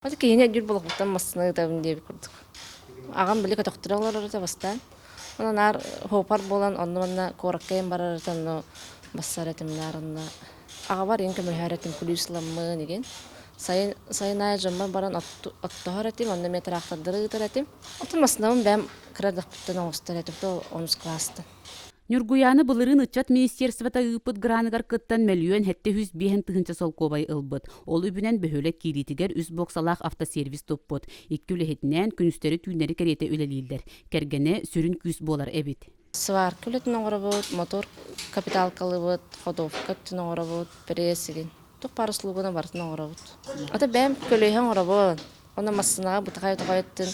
Аты киһини өйдүүр буолуохпуттан массыына ыытабын диэбит курдук. Аҕам били көтөхтөрө олорор этэ бастаан. Онон наар һоопар буолан онно-манна куоракка иһэн барар этэ, онно бассар этим наар онно. Аҕабар иһин көмөлөһөр этим, күлүүс ыламмын игин. Сайын, сайын аайы дьоммор баран оттоһор этим, онно эмиэ тыраахтардары ыытар этим. Оттон массыынабын бэйэм кыра эрдэхпиттэн оҥостор этим, то онус кылаастан. Ньургуйааны былырыын ыччат министерствота ыыппыт граныгар кыттан мөлүйүөн 705 тыһыынча солкуобай ылбыт. Ол үбүнэн бөһүөлэк киириитигэр үс боксалаах автосервис туппут. Икки үлэһитинээн күнүстэри-түүннэри кэриэтэ үлэлииллэр. Кэргэнэ сүрүн күүс буолар эбит. Сварка үлэтин оҥоробут, мотор капиталкалыыбыт, ходовка өттүн оҥоробут, пресс игин. Туох баар услуганы барытын оҥоробут. Ата бэйэм көлүөһэ оҥоробун. Онно массыынаҕа бытахай-утахай өттүн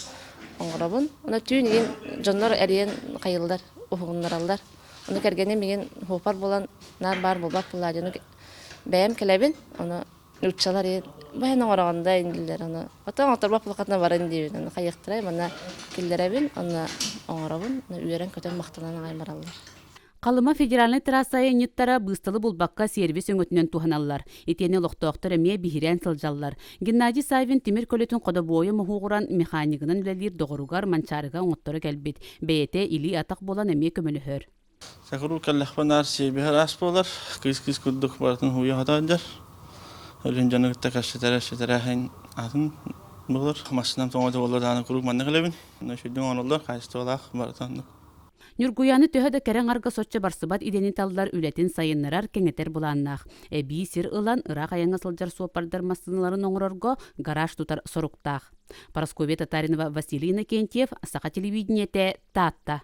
оҥоробун. Онно түүн игин дьоннор эрийэн хайыллар, уһугуннараллар. Ону кэргэним игин һуопар буолан наар баар буолбат буоллаа дьону бэйэм кэлэбин. Ону нууччалар игин бэйэн оҥороҕун да иннилэр ону оттон оҥотторбот буоллаххытына барын диибин. Ону хайыахтарай манна киллэрэбин, онно оҥоробун. Үөрэн-көтөн махтанан аҕай бараллар. Халыма федеральнай трасса айанньыттара быысталы булбакка сервис өҥөтүнэн туһаналлар. Итиэннэ олохтоохтор эмиэ биһирээн сылдьаллар. Геннадий Саввин тимир көлөтүн ходобуойа моһуоҕуран механигынан үлэлиир доҕоругар Манчаарыга оҥотторо кэлбит. Бэйэтэ илии-атах буолан эмиэ көмөлөһөр. Сакуруу кэллэхпэ наар сиэбиһэр аас буолар. Кыыс-кыыс курдук барытын һууйа сатаан Өлүн дьону кытта кэпсэтэрэ ситэрээһин атын буолар. Массыынам тоҥото буолла даҕаны куруук манна кэлэбин. Үчүгдүк оҥороллор, хаачыстыбалаах барыта оннук. Ньургуйааны төһө да кэрэ аҥарга соччо барсыбат идэни таллар үлэтин сайыннарар, кэҥэтэр былааннаах. Эбии сир ылан, ыраах айаҥҥа сылдьар суоппардар массыыналарын оҥорорго гараж тутар соруктаах. Парасковья Татаринова, Василий Иннокентьев, Саха телевидениетэ, Таатта.